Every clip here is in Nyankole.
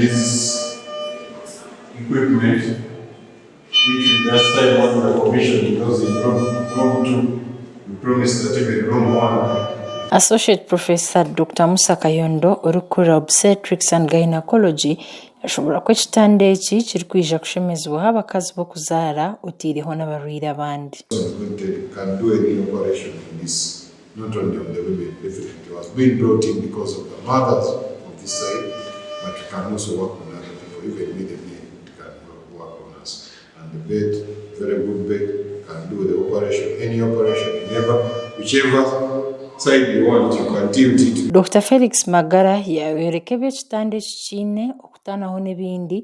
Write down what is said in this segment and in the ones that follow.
This equipment which we last time when we were commissioning those in room, room 2, we promised that even room 1 Associate Professor Dokita Musa Kayondo orikukurira Obstetrics and Gynecology yashoboorora ku ekitanda eki kirikwija kushemezibwaho abakazi b'okuzaara oteireho n'abarwaire abandi. Can do any operation in this not only on the women definitely was being brought in because of the mothers of this side but we can also work on other people even with the men it can work on us and the bed very good bed can do the operation any operation never whichever side you want you can tilt it. Dokita Felix Magara yayoreka ebi ekitanda eki kiine okutaanaho n'ebindi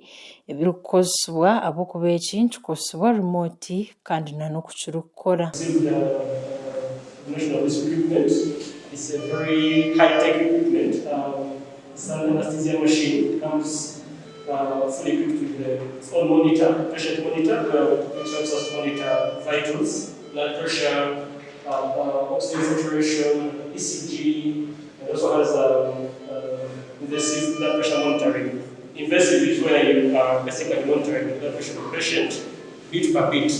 ebirikukozesibwa ahabw'okuba eki nikikozesibwa rimooti kandi n'oku kirikukora. National this equipment it's a very high tech equipment um, it's an anesthesia machine it comes uh, fully equipped with the, its own monitor, patient monitor, which helps us to monitor vitals, blood pressure, uh, uh, oxygen saturation, ECG, and also has um, uh, invasive blood pressure monitoring. Invasive is where you are basically monitoring the blood pressure of the patient beat per beat.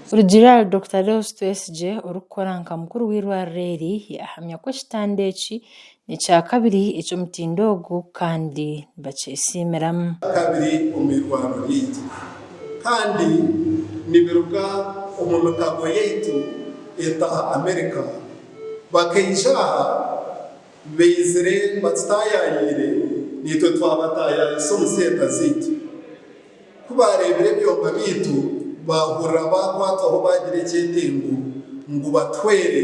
Kurugiirira ahari Dokita Deus Twesigye orikukora nka mukuru w'eirwariro eri, yaahamya ku ekitanda eki n'ekyakabiri eky'omutindo ogu kandi nibakyesiimiramu. Kabiri omu irwariro ryaitu kandi nibiruga omu mikago yaitu etaha Amerika. Bakaija aha baizire batutaayayiire naitwe twabataayaayisa omu seeta zaitu. Ku baareebire ebyoma byaitu, baahurira baakwatwaho baagira ekyetengo ngu batuhwere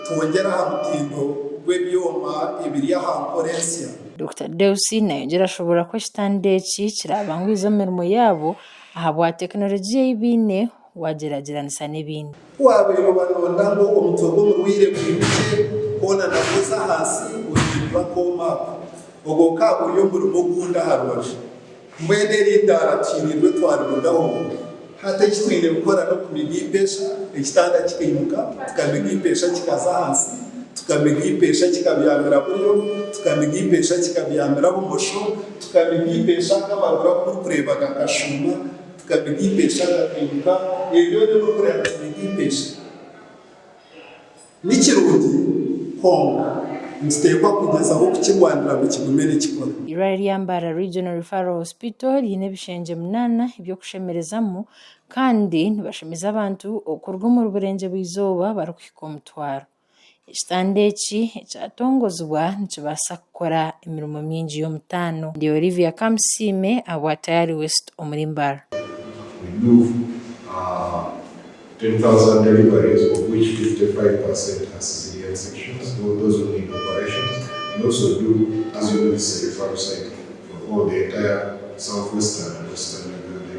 twongyere aha mutindo gw'ebyoma ebiri aha nkora ensya. Dokita Deus nayongyera ashoboorora ku ekitanda eki kiraabanguhize omu mirimo yaabo ahabwa tekinologiya ei baine waagyeragyeranisa n'ebindi. Ku waabaire oba noonda ngu omutwe gw'omurwaire gwimukye, hoona nagwo oza ahansi ohindura akooma ako. Ogwo gukaba guri omurimo ogundi aha rubaju. Mbwenu eri idaara tuhiirirwe twarirugaho, hati eki twine kukora n'okumiga eipeesha, ekitanda kikaimuka, tukamiga eipeesha kikaza ahansi, tukamiga eipeesha kikabyamira buryo, tukamiga eipeesha kikabyamira bumosho, tukamiga eipeesha nk'amaguru agu murikureeba gakashuuma, tukamiga eipeesha gakaimuka, ebyo byona ebi orikureeba nitumiga eipeesha. Ni kirungi, kwonka nituteekwa kugyezaho kukirwanira ngu kigume nikikora. Eirwariro rya Mbarara Regional Referral Hospital riine ebishengye munaana eby'okushemerezamu kandi nibashemeza abantu okuruga omuri Burengyerwa-izooba barikuhika omutwaro. Ekitanda eki ekyatongozibwa nikibaasa kukora emirimo mingi y'omutaano. Ndi Olivia Kamusiime ahabwa Tayari West omuri Mbarara. We do 10,000 deliveries of which 55 per cent are caesarean sections, those who need operations, and also do, as you know, this is a referral site for all the entire southwestern and western Uganda.